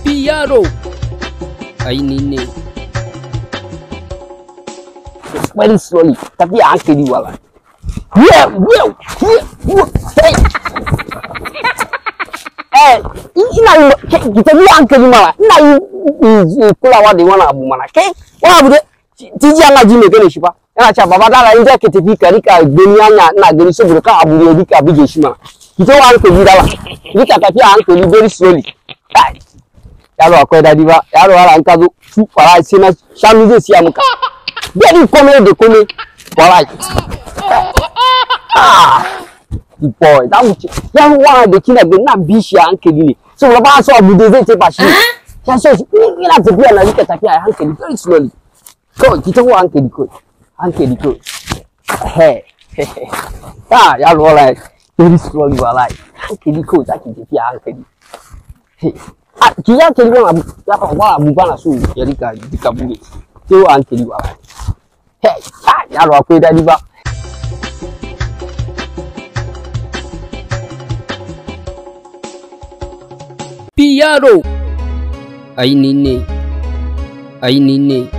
Yaro. Ai ni ne. Very slowly, tafiya hankali wala. Yeah, yeah, yeah, hey. Eh, ina yi ki tafi hankali mana, ina yi kulawa da wani abu mana. Kai, wani abu da tiji ana ji mai gane shi ba. Yana cewa baba dala in za ka tafi ka rika gani hanya ina gani saboda kan abu ya rika buge shi mana. Ki tafi hankali dala, rika tafiya hankali very slowly. Yaro akwai dadi ba, yaro wala in ka zo fara sai na shanu zai siya muka. Very komai da komai. Wallahi. Ah, boy, za mu ci. Yaro da kina gani na bi shi a hankali ne. Saboda ba so abu da zai ce ba shi. Ya so shi ina tafiya na rika tafiya a hankali very slowly. Kawai ki tafi hankali kawai. Hankali kawai. He. Ah, yaro wallahi very slowly wallahi. Hankali kawai zaki tafiya hankali. Ah, ki ya hankali wani abu ya ba abu ba na so ya rika rika buge. Sai hankali wallahi. Hey, ah, yaro akwai dadi ba. Yaro. Ai ni ne. Ai ni ne.